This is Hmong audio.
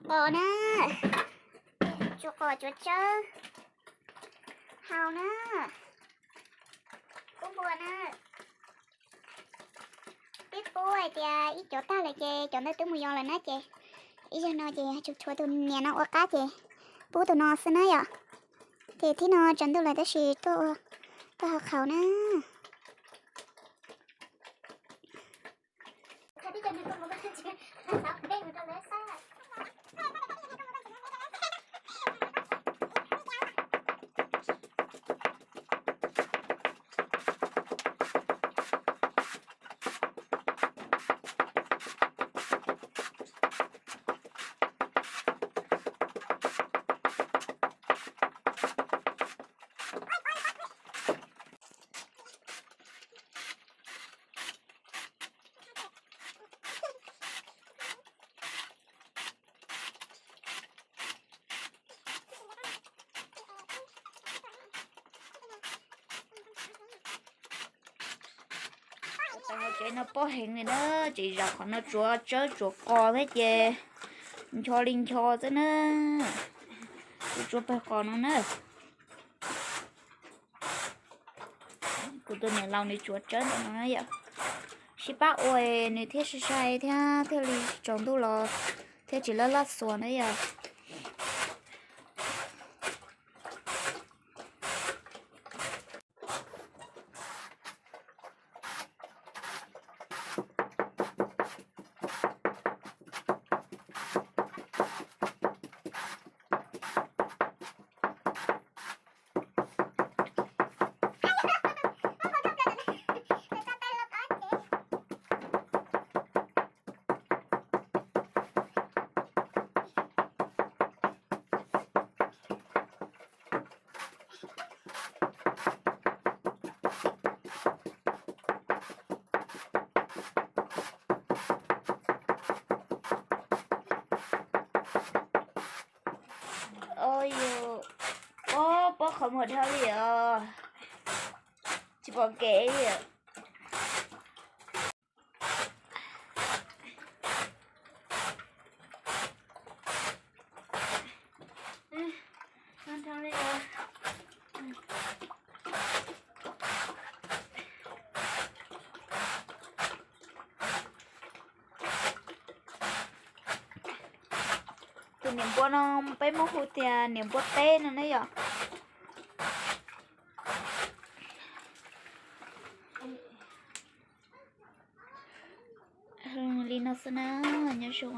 qos na, tsuav qos tsuav tsawb hau na, kub npua na. Peb pub hais tias ib cov tag lawm ces cov ntawd twb mus yos lawm na ces ib zaug no ces tshuav tus niam no ua qab ces pub tus no xwb na yom. Ces thib no tsaus ntuj lawm tab sis tuaj ua, tuaj hau qhaus na. Tau hauv tsev no pob heev li na, tseem zam qhov no tsuav tsawb tsuav qos thiab ces ncho li ncho xwb na. Kuv tsuav pawg qos no na. Kuv tus niam laus nws tsuav tsawb ntawm no yom. Sib pab ua nws thiaj sai sai thiab thiaj li tsaus ntuj los thiaj tsis laj laj xuas na yom. Ua yus, pob pob qhov muag dhau li os, tsis pom kev li. Tus niam npua no peb muab hu tias niam npua teb no na yom. Li no xwb na, nyob zoo.